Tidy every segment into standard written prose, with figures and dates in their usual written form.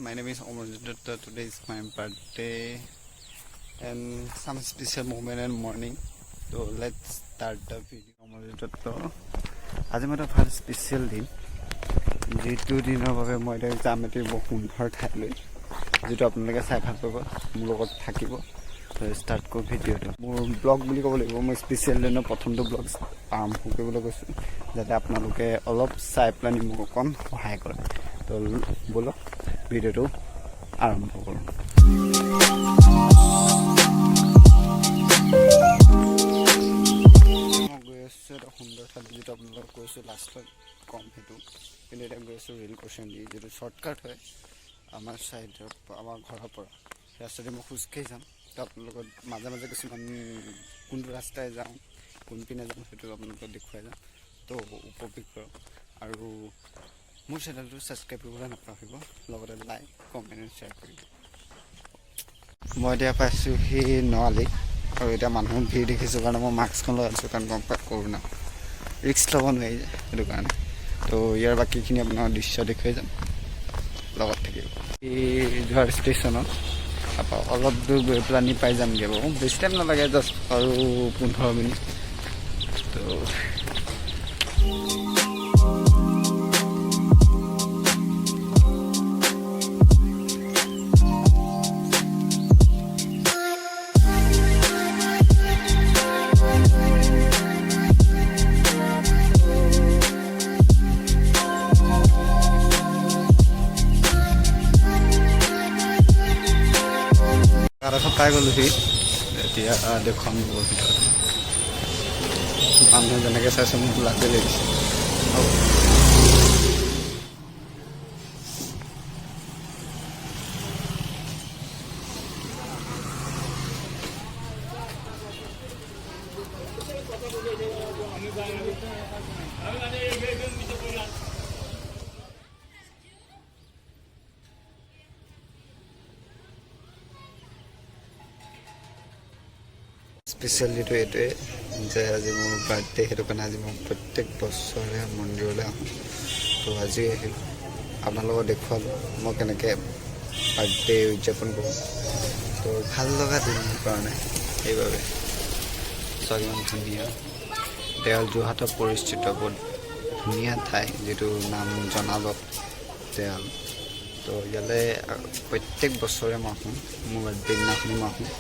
My name is Amarjit Dutta. Today is my birthday and some special moment and morning. So let's start the video. Amarjit Dutta. আজি মই এটা ভাল special দিন, যিটো দিনৰ বাবে মই এতিয়া যাম এটি বৰ সুন্দৰ ঠাইলৈ, যিটো আপোনালোকে চাই ভাল পাব, মোৰ লগত থাকিব। ষ্টাৰ্ট কৰোঁ ভিডিঅ'টো। মোৰ ব্লগ বুলি ক'ব লাগিব। মই স্পেচিয়েল দিনৰ প্ৰথমটো ব্লগ আৰম্ভ কৰিবলৈ গৈছোঁ, যাতে আপোনালোকে অলপ চাই পেলাই মোক অকণ সহায় কৰে। তো ব'লক, ভিডিঅ'টো আৰম্ভ কৰোঁ। মই গৈ আছোঁ এটা সুন্দৰ ঠাইত, যিটো আপোনালোকক কৈছোঁ, লাষ্টত ক'ম সেইটো। কিন্তু এতিয়া গৈ আছোঁ ৰেল ক্ৰচিং দি, যিটো শ্বৰ্টকাট হয় আমাৰ ছাইডৰ, আমাৰ ঘৰৰ পৰা। সেই ৰাস্তাতে মই খোজকাঢ়ি যাম। তো আপোনালোকক মাজে মাজে কিছুমান কোনটো ৰাস্তাই যাওঁ, কোনপিনে যাওঁ, সেইটো আপোনালোকক দেখুৱাই যাম। তো উপভোগ কৰক আৰু মোৰ চেনেলটো ছাবস্ক্ৰাইব কৰিবলৈ নাপাহৰিব, লগতে লাইক, কমেণ্ট এণ্ড শ্বেয়াৰ কৰিব। মই এতিয়া পাইছোঁ সেই নআলি আৰু এতিয়া মানুহ ভিৰ দেখিছোঁ কাৰণে মই মাস্কখন লগাইছোঁ, কাৰণ গম পাই কৰোণা, ৰিস্ক ল'ব নোৱাৰি যে, সেইটো কাৰণে। তো ইয়াৰ বাকীখিনি আপোনাৰ দৃশ্য দেখুৱাই যাম, লগত থাকিব। এই যোৰহাট ষ্টেচনত তাৰপৰা অলপ দূৰ গৈ পেলাই পাই যামগৈ বাৰু। বেছি টাইম নালাগে, জাষ্ট আৰু 15 মিনিট। তো তাৰপাছত পাই গ'লোহি। এতিয়া দেখুৱাম মোৰ ভিতৰত। মানুহে যেনেকৈ চাইছে, মোক লাজে লাগিছে। হ'ব। স্পেচিয়েলিটো এইটোৱে যে আজি মোৰ বাৰ্থডে, সেইটো কাৰণে আজি মই প্ৰত্যেক বছৰে মন্দিৰলৈ আহোঁ। তো আজি আহিলোঁ, আপোনালোকক দেখুৱালোঁ মই কেনেকৈ বাৰ্থডে উদযাপন কৰোঁ। তো ভাল লগা দিন মোৰ কাৰণে, সেইবাবে। চোৱা, কিমান ধুনীয়া দেৱাল। যোৰহাটত পৰিস্থিত বহুত ধুনীয়া ঠাই, যিটো নাম জনালত দেৱাল। তো ইয়ালৈ প্ৰত্যেক বছৰে মই আহোঁ, মোৰ বাৰ্থডে দিনাখনি মই আহোঁ।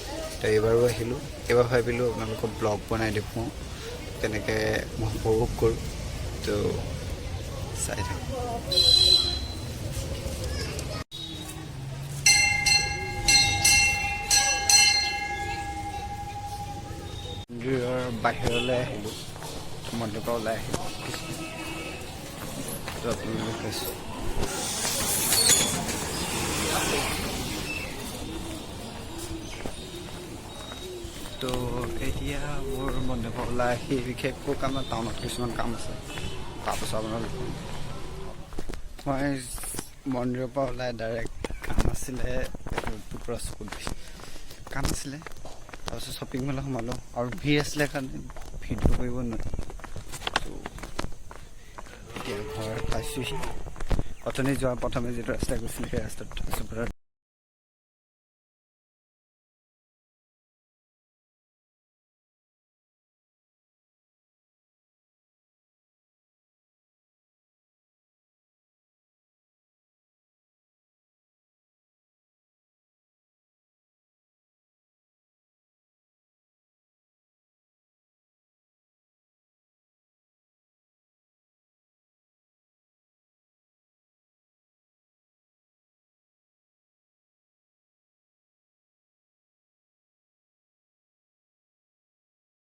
তো এইবাৰো আহিলোঁ। এইবাৰ ভাবিলোঁ আপোনালোকক ব্লগ বনাই দেখুৱাওঁ, কেনেকৈ মই উপভোগ কৰোঁ। তো চাই থাকক। মন্দিৰৰ বাহিৰলৈ আহিলোঁ, মন্দিৰৰ পৰা ওলাই আহিলোঁ। তো আপোনালোকক দেখুৱাইছোঁ। তো এতিয়া মোৰ মন্দিৰৰ পৰা ওলাই আহি বিশেষ একো কাম নাই, টাউনত কিছুমান কাম আছে, তাৰপাছত আপোনালোক। মই মন্দিৰৰ পৰা ওলাই ডাইৰেক্ট কাম আছিলে, টুকুৰা চকুত কাম আছিলে। তাৰপিছত শ্বপিং মলত সোমালোঁ আৰু ভিৰ আছিলে কাৰণে ভিডিঅ' কৰিব নোৱাৰি। তো এতিয়া ঘৰ পাইছোঁহি। অথনি যোৱা প্ৰথমে যিটো ৰাস্তা গৈছিলোঁ, সেই ৰাস্তাটোত।